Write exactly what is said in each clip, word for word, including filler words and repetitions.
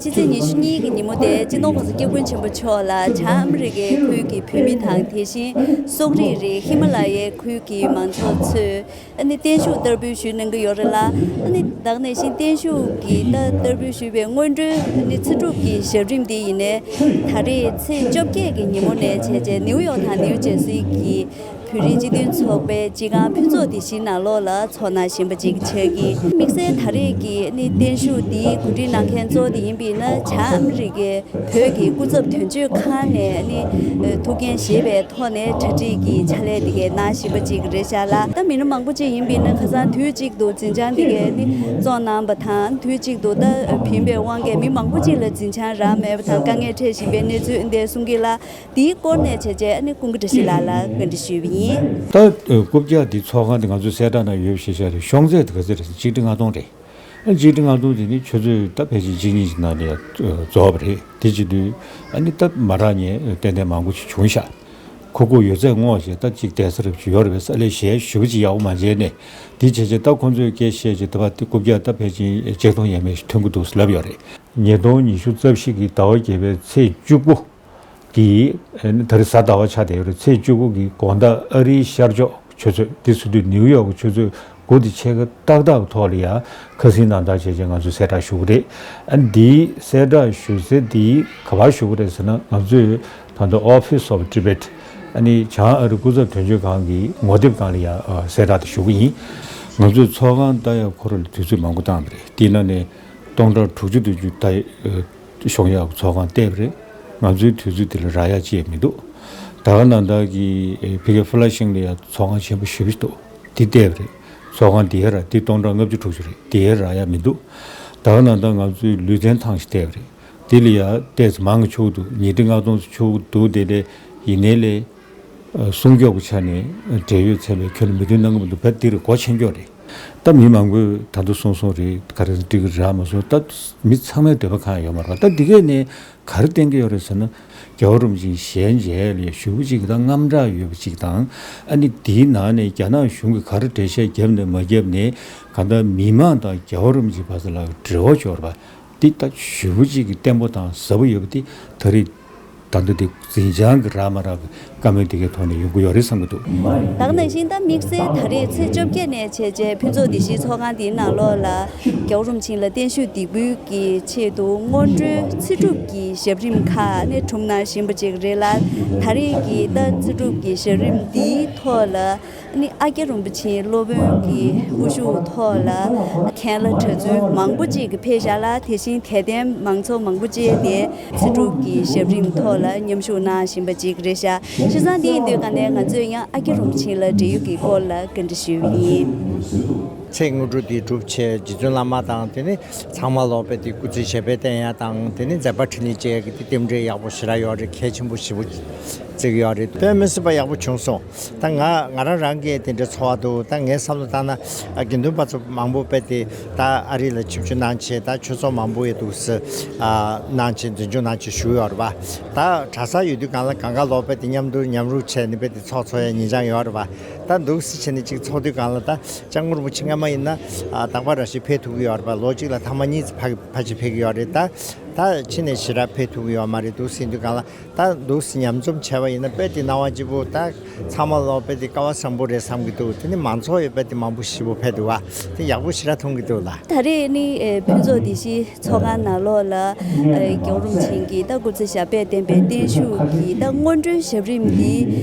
ཕྱི་ཚེས་ཉི་ཤུ་གཉིས་ཀྱི་ཉིན་མོ་དེ་སྤྱི་ནོར་༸གོང་ས་༸སྐྱབས་མགོན་ཆེན་པོ་མཆོག་ལ་བྱང་ཨ་མི་རི་ཀའི་ཁུལ་གྱི་བོད་མི་དང་དེ་བཞིན་སོག་རིགས་རེད། ཧི་མ་ལ་ཡའི་ཁུལ་གྱི་མང་ཚོགས་ཚོས་ཨ་ནི་བརྟན་བཞུགས་བསྟར་འབུལ་ཞུས་གནང་གི་ཡོད་རེད་ལ། ཨ་ནི་ད་ག་ནང་བཞིན་བརྟན་བཞུགས་ཀྱི་ད་བསྟར་འབུལ་ཞུས་པའི་སྔོན་འགྲོའི་ཨ་ནི་ཚེ་སྒྲུབ་ཀྱི་ཞབས་རིམ་དེ་ཡིན་ནའི་ད་རེས་ཚེས་བཅོ་བརྒྱད་ཀྱི་ཉིན་མོ་ནས་བྱས་རྗེས་ནིའུ་ཡོག་དང་ནིའུ་ཇར་སི་གྱི་བོད་རིགས་སྤྱི་མཐུན་ཚོགས་པའི་སྤྱི་ཁང་ཕུན་ཚོགས་སྡེ་བཞིའི་ནང་ལོགས་ལ་ཚོགས་གནང་བཞིན་པ་ཅིག་ཆགས་ཀྱི། དམིགས་བསལ་ད་རེས་ཀྱི་ཨ་ནི་བརྟན་བཞུགས་འདིའི་གོ་སྒྲིག་གནང་མཁན་གཙོ་བོ་དེ་ཡིན་པས་ན་བྱང་ཨ་མི་རི་ཀའི་བོད་ཀྱི་སྐུ་ཚབ་དོན་གཅོད་ཁང་ནས་ཨ་ནི་ཐུགས་འགན་བཞེས་པའི་ཐོག་ནས་གྲ་སྒྲིག་གི་ཕྱག་ལས་དེ་གའི་གནང་བཞིན་པ་ཅིག་རེད་ཤག་ལ། ད་མི་སྣ་མང་པོ་ཅིག་ཡིན་པས་ན་ཁ་སང་དུས་གཅིག་ཏུ་འཛིན་བྱང་དེ་གའི་ཨ་ནི་བཙོང་གནང་བ་དང་དུས་གཅིག་ཏུ་ད་བིན་པའི་དབང་གིས་མི་མང་པོ་ཅིག་ལ་འཛིན་བྱང་རག་མེད་པ་དང་དཀའ་ངལ་འཕྲད་བཞིན་པའི་གནས་ཚུལ་འདི་གསུང་གི་ལ། དེའི་སྐོར་ནས་བྱས་རྗེས་ཨ་ནི་ཀུན་དགའ་བཀྲ་ཤིས་ལགས་ལ་བཀའ་འདྲི་ཞུས་པ་ཡིན། ད་རྐུབ་བཀྱག་འདི་ཚོགས་ཁང་འདི་ང་ཚོས་གསལ་བསྒྲགས་ནང་ཡོད་པ་ཞིག་ཤར་རེད། ཤོང་ཚད་དེ་ག་ཚད་རེད་ཟེར་ན་ཆིག་ཁྲི་ལྔ་སྟོང་རེད། ཨ་ཆིག་ཁྲི་ལྔ་སྟོང་དེ་ནི་ཆུ་ཚོད་ད་ཕལ་ཆེར་གཅིག་གཉིས་ཀྱི་ནང་ལ་ཡང་རྫོགས་པ་རེད། དེ་བྱེད་དུས་ཨ་ནི་ད་མ་རག་མཁན་ཏན་ཏན་མང་པོ་ཞིག་བྱུང་ཤག་ཁུག་ཁུག་ཡོད་ཚད་བསྔོགས་བྱས་ད་གཅིག་བསྡད་ས་རབ་ཅིག་ཡོད་རེད་པས། ས་ལས་གཞན་ཞེ་པོ་ཅིག་ཡག་པོ་མ་མཇལ་ནས། དེ་བྱས་རྗེས་ད་ཁོང་ཚོས་སྐད་བཤད་རྗེས་ད་བར་དེ་རྐུབ་བཀྱག་ད་ཕལ་ཆེར་ཆིག་སྟོང་ཡས་མས་ཤིག་ཐོན་གྱི་འདུག་ཟེར་ལབ་ཡོད་རེད། ཉིས་སྟོང་ཉི་ཤུ་རྩ་བཞི་གི་ཟླ་བ་བརྒྱད་པའི་ཚེས་བཅུ་དགུ་གི་ཨ་ནི་ད་རེས་གཟའ་ཟླ་བ་ཆགས་བསྡད་ཡོད་རེད། ཚེས་བཅུ་དགུ་གི་དགོང་དག་ཨ་རིའི་ཤར་ཕྱོགས་ཆུ་ཚོད་འདི་ཚོ་དུས་ནིའུ་ཡོག་གི་ཆུ་ཚོད་དགུ་དང་ཕྱེད་ཀ་ཏག་ཏག་གི་ཐོག་ལ་ཡང་ཁ་སང་ནང་ལྟར་བྱས་རྗེས་ང་ཚོས་གསལ་བསྒྲགས་ཞུ་གི་རེད། ཨ་ནི་འདིའི་གསལ་བསྒྲགས་ཞུ་ས་འདི་ག་པར་ཞུ་གི་རེད་ཟེར་ན། ང་ཚོས་ད་ལྟ་Office of Tibet ཨ་ནི་བྱང་ཨ་རི་སྐུ་ཚབ་དོན་གཅོད་ཁང་གི་ངོ་དེབ་སྒང་ལ་ཡང་གསལ་བསྒྲགས་དེ་ཞུ་གི་ཡིན། ང་ཚོས་ཚོགས་ཁང་ལྟ་ཡག་ཁོ་རང་ལ་དུས་ཚོད་མང་པོ་བཏང་བ་རེད། དེའི་ནང་ནས་སྟོང་ཕྲག་དྲུག་ཅུ་བདུན་ཅུ་ལྟ་ཡག་ཤོང་ཡག་ཚོགས་ཁང་བལྟས་པ་རེད། ང་ཚོའི་དུས་ཚོད་དེ་ལ་རག་ཡག་ཅི་ཡང་མི་འདུག་ད་ག་ནང་ལྟར་གྱི་ཨེ་ཕ་གི་ཕུ་ལ་ཤིང་ལ་ཡང་ཚོགས་ཁང་ཆེན་པོ་ཞེ་པོ་ཅིག་འདུག་དེ་བལྟས་པ་རེད། ཚོགས་ཁང་དེ་ཡང་རག་དེ་སྟོང་ཕྲག་ལྔ་བཅུ་དྲུག་ཅུ་རེད། དེ་ཡང་རག་ཡག་མི་འདུག་ད་ག་ནང་ལྟར་ང་ཚོའི་ལུས་རྩལ་ཐང་ཞིག་བལྟས་པ་རེད། དེ་ལ་ཡང་ཏོག་ཙམ་མང་གི་ཆོག་འདུག་ཉིས་ཁྲི་ལྔ་སྟོང་ཙམ་ཆོག་འདུག་དེ་ལས་ཡིན་ནའི་ལས། ཨ་སྲུང་སྐྱོབ་ཀྱི་ཆ་ནས་འབྲེལ་ཡོད་ཚན་པས་ཁྱོན་ནས་མོས་མཐུན་གནང་གི་མི་འདུག་བས་འདིར་སྒོ་ཕྱེ་འགྱོག་རེད། ད་མི་མང་པོས་ད་དུང་གསུངས་སོང་རེད། ག་རེ་འགྲིག་གི་རག་མ་སོང་། ད་མི་ཚང་མའི་འདོད་པ་གང་ཡང་ཡོད་མ་རེད། ད་འདི་གས་ནས་ག་རེ་བསྟན་གྱི་ཡོད་རེད་ཟེར་ན། རྒྱལ་བ་རིན་པོ་ཆེའི་ཞལ་མཇལ་ལ་ཞེ་པོ་ཅིག་དང་དངངས་སྐྲག་ཡོད་པ་ཅིག་དང་། ཨ་ནི་དེའི་ནང་ནས་རྒྱ་ནག་གཞུང་གིས་ག་རེ་འགྲེལ་བཤད་བརྒྱབ་ནས་མ་བརྒྱབ་ནས་གང་ལྟར་མི་མང་དང་རྒྱལ་བ་རིན་པོ་ཆེའི་བར་ལ་འབྲེལ་བ་འབྱོར་བ། འདི་ད་ཞེ་པོ་ཅིག་གི་བརྟན་པོ་དང་ཟབ་པོ་ཡོད་པ་འདི་ད་རེས་ད་ལྟ་འདི་འཛིན་བྱང་གི་རག་མ་རག་གི་བཀའ་མོལ་འདི་གའི་ཐོག་ནས་ཡོང་གི་ཡོད་རེད་བསམ་གྱི་འདུག་ད་ག་ནང་བཞིན་ད་དམིགས་བསལ་ད་རེས་ཚེས་བཅོ་བརྒྱད་ནས་བྱས་རྗེས་ཕུན་ཚོགས་སྡེ་བཞིའི་ཚོགས་ཁང་འདིའི་ནང་ལོགས་ལ་རྒྱལ་བ་རིན་པོ་ཆེ་ལ་བརྟན་བཞུགས་འདེགས་འབུལ་གྱི་ཆེད་དུ་སྔོན་འགྲོའི་ཚེ་སྒྲུབ་ཀྱི་ཞབས་རིམ་ཁག་ནས་གྲུབ་གནང་བཞིན་པ་ཅིག་རེད་ལ། ད་རེས་ཀྱི་ད་ཚེ་སྒྲུབ་ཀྱི་ཞབས་རིམ་འདིའི་ཐོག་ལ། ནི་ཨ་ཀྱ་རིན་པོ་ཆེའི་སློབ་དཔོན་གྱི་དབུ་བཞུགས་ཐོག་ལ་མཁན་བླ་གྲྭ་བཙུན་མང་པོ་ཅིག་གིས་ཕེབས་བཞག་ལ། དེ་བཞིན་དད་ལྡན་མང་ཚོགས་མང་པོ་ཅིག་དེ་ཚེ་སྒྲུབ་ཀྱི་ཞབས་རིམ་ཐོག་ལ་མཉམ་ཞུགས་གནང་བཞིན་པ་ཅིག་རེད་ཤག་བྱས་ཙང་དེ་ཡིན་དུས་ག་ནས་ང་ཚོས་ཡང་ཨ་ཀྱ་རིན་པོ་ཆེ་ལ་འབྲེལ་ཡོད་ཀྱི་སྐོར་ལ་བཀའ་འདྲི་ཞུས་པ་ཡིན། ཚེས་དངོས་གྲུབ་འདི་སྒྲུབ་ཆེད་རྗེ་བཙུན་བླ་མ་དང་དེ་ནི་ཚང་མ་ལོག་པའི་དེ་སྐུ་ཚེ་ཞབས་པད་བརྟན་ཡ་དང་དེ་ནི་མཛད་པ་འཕྲིན་ལས་བཅས་ཀྱི་དེ་རྟེན་འབྲེལ་ཡག་པོ་ཞེ་དྲག་ཡོད་རེད། གལ་ཆེན་པོ་ཞེ་པོ་བརྩི་གི་ཡོད་རེད། དཔེ་མི་སྲིད་པ་ཡག་པོ་བྱུང་སོང་། ད་ང་ང་རང་རང་གིས་དེ་འདྲའི་ཚོར་བ་འདུག་ད་ངའི་བསམ་བློ་བཏང་ན་ཨ་དགེ་འདུན་པ་ཚོ་མང་པོ་དཔེ་དེ་ད་ཨ་རི་ལ་ཆིབས་བསྒྱུར་གནང་བྱས་ད་ཆོས་ཚོགས་མང་པོ་ཡོད་འདུག་ཟེར་ཨ་གནང་བྱས་འཛིན་སྐྱོང་གནང་བྱས་བཞུགས་ཡོད་རེད་པ། ད་གྲྭ་ས་ཡོད་དུས་གང་ལ་གང་ག་ལོག་དཔེ་དེ་མཉམ་དུ་མཉམ་རུབ་བྱས་ནས་དཔེ་དེ་ཚོགས་ཚོགས་ཡ་ཉེ་ཆར་ཡོད་རེད་པ། ད་འདུག་སེ་བྱས་ནས་ཅིག་ཚོགས་དུས་གང་ལ་ད་སྐྱབས་མགོན་རིན་པོ་ཆེ་སྔ་མ་ཡིན་ན་ཨ་རྟག་པར་ར་ཞིག་ཕེབས་ཐུབ་ཀྱི་ཡོད་རེད་པ། ལོ་གཅིག་ལ་ཐེངས་མ་གཉིས་ཙམ་ཕ་ཕལ་ཆེར་ཕེབས་ཀྱི་ཡོད་རེད། ད་ད་ཕྱི་ནས་ཞེ་དྲག་ཕེབས་ཐུབ་ཀྱི་ཡོད་མ་རེད། འདུག་སེ་ཡིན་དུས་གང་ལ། ད་འདུག་སེ་མཉམ་འཛོམས་བྱས་པ་ཡིན་ན་དཔེ་དེ་སྣང་བ་སྐྱིད་པོ། ད་ཚང་མ་ལོག་དཔེ་དེ་སྐལ་བ་བཟང་པོ་རེད་བསམ་གྱི་འདུག་དེ་ནི་མང་ཚོགས་ཡོད་དཔེ་དེ་མང་པོ་ཞེ་པོ་ཕེབས་འདུག་བ། དེ་ཡག་པོ་ཞེ་དྲག་མཐོང་གི་འདུག་ལ། ད་རེས་ནི་ཨེ་ཕུན་ཚོགས་སྡེ་བཞིའི་ཚོགས་ཁང་ནང་ལོགས་ལ་ཨེ་རྒྱལ་བ་རིན་པོ་ཆེ་གི་ད་སྐུ་ཚེ་ཞབས་པད་བརྟན་པའི་བརྟན་བཞུགས་ཀྱི་ད་སྔོན་འགྲོའི་ཞབས་རིམ་འདི་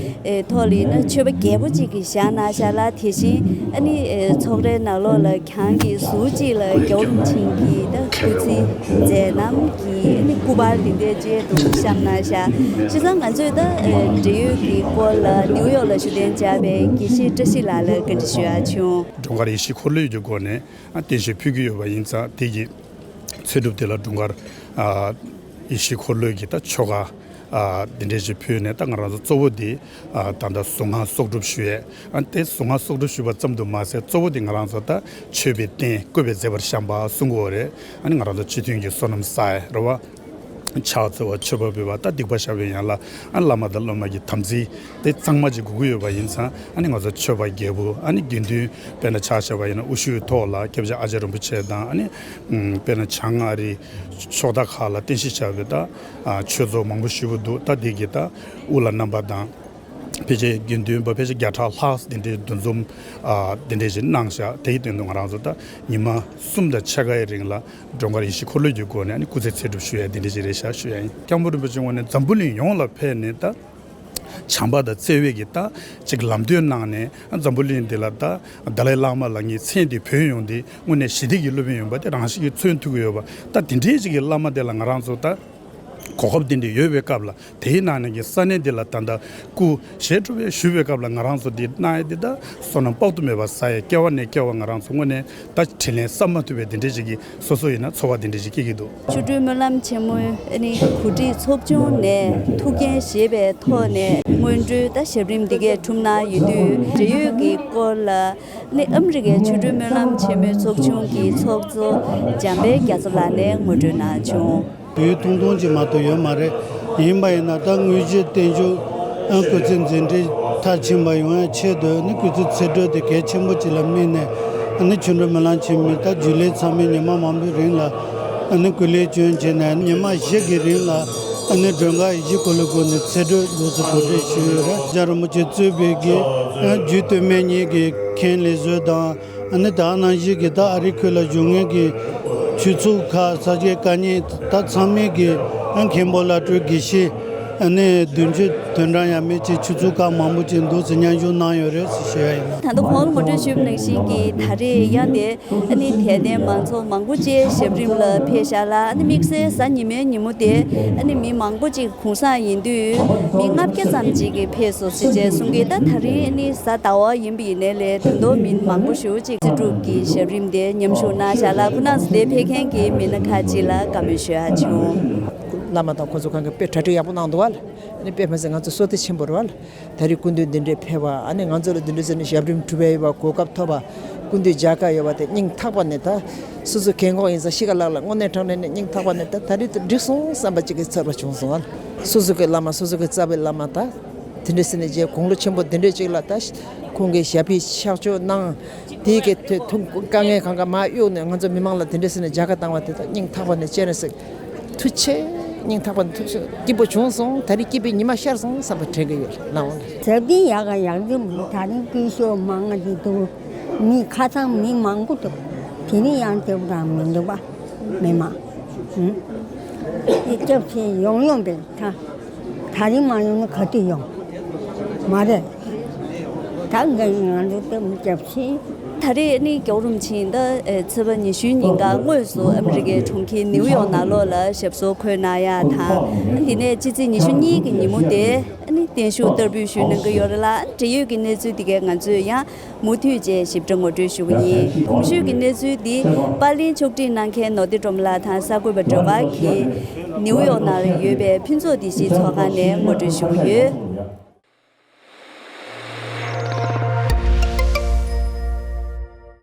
ཨེ་ཐོག་ལ་ཡིན་ན་མཆོད་པ་རྒྱས་པོ་ཅིག་གི་བཞག་གནང་བཞག་ལ། དེ་བཞིན་ཨ་ནི་ཨེ་ཚོགས་རའི་ནང་ལོགས་ལ་གྱང་གི་ཟུར་གཅིག་ལ་རྒྱལ་བ་རིན་པོ་ཆེ་གི་ད་སྐུ་ཚེ་མཛད་རྣམ། གི་ནི་སྐུ་པར་དེ་འདྲའི་བཅས་དུ་བཤམས་གནང་ཤག་བྱས་ཙང་ང་ཚོས་ད་ཨེ་འབྲེལ་ཡོད་ཀྱི་སྐོར་ལ་ནིའུ་ཡོག་ལ་བཞུགས་གདན་འཇགས་པའི་དགེ་བཤེས་བཀྲ་ཤིས་ལགས་ལ་བཀའ་འདྲི་ཞུ་ཡག་བྱུང་། དུང་དཀར་ཡེ་ཤེས་འཁོར་ལོའི་གི་སྒོ་ནས་ཨ་བརྟན་བཞུགས་ཕུལ་གྱི་ཡོད་པ་ཡིན་ཙང་དེ་གི་ཚེ་སྒྲུབ་དེ་ལ་དུང་དཀར་ཨ་ཡེ་ཤེས་འཁོར་ལོའི་གི་ད་ཆོ་ག་ཨ་དེ་འདྲའི་ཞིག་ཕུལ་ནས། ད་ང་རང་ཚོ་གཙོ་བོ་དེ་ཨ་ད་ལྟ་གཟུངས་སྔགས་གསོག་སྒྲུབ་ཞུ་ཡས། ཨ་དེ་གཟུངས་སྔགས་གསོག་སྒྲུབ་ཞུ་བ་ཙམ་དུ་མ་ཟད་གཙོ་བོ་དེ་ང་རང་ཚོ་ད་མཆོད་པའི་རྟེན་བཀོད་པའི་མཛད་པར་བཤམས་པ་གསུང་གི་ཡོད་རེད། ཨ་ནི་ང་རང་ཚོ་སྤྱི་མཐུན་གྱི་བསོད་ནམས་བསགས་ཡས་རེད་བ། ཕྱག་འཚལ་བ་མཆོད་པ་འབུལ་བ་ད་སྡིག་པ་བཤགས་པའི་ཡན་ལག་ཨ་བླ་མ་དང་སློབ་མ་གི་དམ་ཚིག་དེ་གཙང་མ་ཅིག་དགོས་ཀྱི་ཡོད་པ་ཡིན་ཙང་ཨ་ནི་ང་ཚོ་མཆོད་པ་རྒྱལ་པོ་ཨ་ནི་དགེ་འདུན་དཔེར་ན་ཕྱག་བཞག་པ་ཡིན་ན་དབུ་བཞུགས་ཐོག་ལ་སྐྱབས་རྗེ་ཨ་ལྕེ་རིན་པོ་ཆེ་དང་ཨ་ནི་དཔེར་ན་བྱང་ཨ་རི་ཕྱོགས་མཐའ་ཁག་ལ་རྟེན་གཞི་བྱས་པའི་ད་ཆོས་ཚོགས་མང་པོ་ཞེ་པོ་འདུག་ད་དེ་གི་ད་དབུ་ལ་བསྣམས་པ་དང་། ཕལ་ཆེར་དགེ་འདུན་པ་ཕལ་ཆེར་བརྒྱ་ཕྲག་ལྷག་དེ་འདྲའི་འདུ་འཛོམས་ཨ་དེ་འདྲ་ཞིག་གནང་བཞག་དེའི་སྟེང་དུ་ང་རང་ཚོ་ད་ཉི་མ་གསུམ་དང་ཕྱེད་ཀའི་རིང་ལ་མགྲོན་ཁང་ཡེ་ཤེས་འཁོར་ལོ་གྱི་སྒོ་ནས་ཨ་ནི་སྐུ་ཚེ་ཚེ་སྒྲུབ་ཞུ་ཡ་དེ་འདྲ་ཞིག་རེད་བཞག་ཞུ་ཡ་ཡིན། སྐྱབས་མགོན་རིན་པོ་ཆེ་དངོས་གནས་འཛམ་བུ་གླིང་ཡོངས་ལ་ཕེབས་ནས་ད་བྱམས་པ་དང་བརྩེ་བའི་གི་ད་ཅིག་ལམ་སྟོན་གནང་ནས་འཛམ་བུ་གླིང་འདི་ལ་ད་དཱ་ལའི་བླ་མ་ལ་ངའི་མཚན་དེ་བོས་ཡོང་དེ་དངོས་གནས་ཞི་བདེ་ཡི་སློབ་དཔོན་ཡིན་པ་དེ་རང་བཞིན་གྱིས་མཚོན་ཐུབ་ཀྱི་ཡོད་པ། ད་དེ་འདྲའི་ཅིག་གི་བླ་མ་དེ་ལ་ང་རང་ཚོ་ད་གོ་སྐབས་དེ་འདྲ་ཡོད་པའི་སྐབས་ལ་དེའི་ནང་ནས་ཀྱི་ས་གནས་འདི་ལ་ད་ལྟ་སྐུ་ཞལ་སྒྲུབ་པའི་ཞུ་བའི་སྐབས་ལ་ང་རང་ཚོ་འདི་གནང་ཡ་འདི་ད་བསོད་ནམས་དཔག་ཏུ་མེད་པ་བསགས་ཡ། སྐྱེ་བ་ནས་སྐྱེ་བ་ང་རང་ཚོ་དངོས་གནས་ད་དྲིན་ལན་བསབ་མ་ཐུབ་པའི་དེ་འདྲ་ཅིག་གི་སོ་སོ་ཡིན་ན་ཚོར་བ་དེ་འདྲ་ཅིག་སྐྱེ་གི་འདུག་ཆོ་འཕྲུལ་སྨོན་ལམ་ཆེན་མོའི་ཨ་ནི་གོ་སྒྲིག་ཚོགས་ཆུང་ནས་ཐུགས་འགན་བཞེས་པའི་ཐོག་ནས་སྔོན་འགྲོའི་ད་ཞབས་རིམ་འདི་གས་གྲུབ་གནང་ཡོད་དུས་འབྲེལ་ཡོད་ཀྱི་སྐོར་ལ་ཨ་ནི་ཨ་མི་རི་ཀའི་ཆོ་འཕྲུལ་སྨོན་ལམ་ཆེན་མོའི་ཚོགས་ཆུང་གི་ཚོགས་གཙོ་འཇམ་དཔལ་རྒྱ་མཚོ་ལགས་ནས་ངོ་སྤྲོད་གནང་བྱུང་། ཡུལ་ཐུང་ཐུང་ཅིག་མ་གཏོགས་ཡོད་མ་རེད། ཡིན་པ་ཡིན་ན་ད་དངོས་གཞི་བརྟན་བཞུགས་ཨ་སྐུ་ཚེ་འཛིན་གྲྭའི་མཐར་ཕྱིན་པ་ཡོང་ཡ་ཆེད་དུ་ཨ་ནི་སྐུ་ཚེ་ཚེ་སྒྲུབ་དེ་གལ་ཆེན་པོ་ཅིག་ལ་དམིགས་ནས་ཨ་ནི་ཆོ་འཕྲུལ་སྨོན་ལམ་ཆེན་མོའི་ད་རྒྱུན་ལས་ཚང་མས་ཉི་མ་མང་པོའི་རིང་ལ་ཨ་ནི་སྐུ་ལས་བསྐྱོན་བྱས་ནས་ཉི་མ་བཞི་གི་རིང་ལ་ཨ་ནི་མགྲོན་ཁང་ཡེ་ཤེས་འཁོར་ལོའི་སྒོ་ནས་ཚེ་སྒྲུབ་ལུགས་སུ་གོ་སྒྲིག་ཞུས་ཡོད་རེད། རྒྱལ་བ་རིན་པོ་ཆེ་གཙོས་པའི་གི་ཨ་རྒྱུད་སྟོད་སྨད་གཉིས་ཀྱི་མཁན་ལས་བཟོ་དང་། ཨ་ནི་ད་ནང་བཞིན་གྱི་ད་ཨ་རི་ཁུལ་ལ་བཞུགས་མཁན་གྱི་ཆོས་ཚོགས་ཁག་ས་སྐྱའི་དཀའ་རྙིང་ད་ཚང་མས་ཀྱི་ཨ་མཁན་པོ་བླ་སྤྲུལ་དགེ་བཤེས་ཨ་ནི་བདུན་ཅུ་དོན་གྲངས་ཡས་མས་ཀྱི་ཆོས་ཚོགས་ཁག་མང་པོ་ཅིག་འདུག་སེ་མཉམ་ཞུགས་གནང་ཡོད་རེད་ཟེར་ཞུ་ཡ་ཡིན། ད་ལྟ་གོང་ལ་ངོ་སྤྲོད་ཞུས་པ་ནང་བཞིན་གྱི་ད་རེས་ཡང་དེ་ཨ་ནི་དད་ལྡན་མང་ཚོགས་མང་པོ་ཅིག་ཞབས་རིམ་ལ་ཕེབས་ཤག་ལ། ཨ་ནི་དམིགས་བསལ་གཟའ་ཉི་མའི་ཉིན་མོ་དེ་ཨ་ནི་མི་མང་པོ་ཅིག་གུང་སེང་ཡིན་དུས་མི་ལྔ་བརྒྱ་ཙམ་ཅིག་གིས་ཕེབས་སོང་ཟེར་བྱས་གསུང་གི། ད་ད་རིང་ཨ་ནི་གཟའ་ཟླ་བ་ཡིན་པ་ཡིན་ནའི་ལས་ད་དུང་མི་མང་པོ་ཞེ་པོ་ཅིག་ཚེ་སྒྲུབ་ཀྱི་ཞབས་རིམ་དེ་མཉམ་ཞུགས་གནང་བཞག་ལ། ཁོ་རང་ཚོ་དེ་ཕེབས་མཁན་གྱི་མི་སྣ་ཁག་ཅིག་ལ་བཀའ་མོལ་ཞུ་ཡག་བྱུང་། བླ་མ་དང་ཁོ་ཚོ་གང་གི་དཔེ་གྲ་སྒྲིག་ཡག་པོ་གནང་འདུག་བ་ལ། ཨ་ནི་དཔེ་མ་ཟད་ང་ཚོ་བསོད་བདེ་ཆེན་པོ་རེད་བ་ལ། ད་རེས་སྐུ་མདུན་འདི་འདྲའི་ཕེབས་པ། ཨ་ནི་ང་ཚོ་ལ་འདི་འདྲའི་ཟེར་ནས་ཞབས་རིམ་གྲུབ་པའི་ཡོད་པ་གོ་སྐབས་ཐོབ་པ། སྐུ་མདུན་མཇལ་ཁ་ཡོད་པ་དེ་སྙིང་ཐག་པ་ནས་ད་སོ་སོ་རྒན་གོག་ཡིན་ཙང་གཤིས་ཀ་ལག་ལ་དངོས་གནས་དྲང་གནས་ནས་སྙིང་ཐག་པ་ནས་ད་ད་རེས་ད་འགྲིག་སོང་བསམ་པ་ཅིག་གི་ཚོར་བ་བྱུང་སོང་ཨ། སོ་སོ་གི་བླ་མ་སོ་སོ་གི་རྩ་བའི་བླ་མ་ད་དེ་འདྲ་ཟེར་ནས་མཇལ། དགུང་ལོ་ཆེན་པོ་དེ་འདྲ་ཅིག་ལ་ད་ཁོང་གི་ཞབས་པད་ཕྱག་མཆོད་གནང་། དེའི་གི་ཐོག་དཀའ་ངལ་གང་ག་མར་གཡུགས་ནས་ང་ཚོ་མི་མང་ལ་དེ་འདྲ་ཟེར་ནས་མཇལ་ཁ་བཏང་བ་དེ་ད་སྙིང་ཐག་པ་ནས་སྤྱན་རས་གཟིགས་ཐུགས་རྗེ་ཆེ། སྙིང་ཐག་པ་ནས་ཐུགས་རྗེ་སྐྱིད་པོ་བྱུང་སོང་། ད་རེས་སྐྱིད་པའི་ཉི་མ་ཤར་སོང་བསམ་པ་དྲན་གྱི་ཡོད་ལགས་འོང་། ཟབ་ཏིང་ཡག་ག་ཡག་གི་མི་ད་རིང་སྐུ་ཞབས་མང་ང་ཅིག་འདུག་མི་ཁ་ཚང་མི་མང་པོ་འདུག་དེ་རིང་ཡང་དེ་འདྲ་མི་འདུག་པ་མི་མང་། ཧུམ། དེ་སྐྱབས་ཆེ་ཡོང་ཡོང་པས་ད། ད་རིང་མ་ཡོང་ན་ག་དུས་ཡོང་། མ་རེད། ད་འགན་ང་ཚོ་ལྟ་མི་སྐྱབས་ཆེ། ད་རེས་ནི་རྒྱལ་བ་རིན་པོ་ཆེ་ད་ཚེས་པ་ཉི་ཤུའི་ཉིན་ཀ་དངོས་སུ་ཨ་མི་རི་ཀའི་གྲོང་ཁྱེར་ནིའུ་ཡོག་ནང་ལོགས་ལ་ཞབས་སོར་འཁོད་གནང་ཡ་དང་། དེ་ནས་ཕྱི་ཚེས་ཉི་ཤུ་གཉིས་ཀྱི་ཉིན་མོ་དེ་ནི་བརྟན་བཞུགས་བསྟར་འབུལ་ཞུས་གནང་གི་ཡོད་རེད་ལ། འབྲེལ་ཡོད་ཀྱི་གནས་ཚུལ་དེ་གའི་ང་ཚོས་ཡང་མུ་མཐུད་བཅས་ཞིབ་ཕྲ་ངོ་སྤྲོད་ཞུ་གི་ཡིན། གོང་ཞུས་ཀྱི་གནས་ཚུལ་འདི་པར་ལེན་ཕྱོགས་སྒྲིག་གནང་མཁན་ནོར་བདེ་སྒྲོལ་མ་ལགས་དང་གསར་འགོད་པ་སྒྲོལ་དཀར་གྱིས་ནིའུ་ཡོག་ནང་ཡོད་པའི་ཕུན་ཚོགས་བདེ་སྐྱིད་ཚོགས་ཁང་ནས་ངོ་སྤྲོད་ཞུ་གི་ཡོད།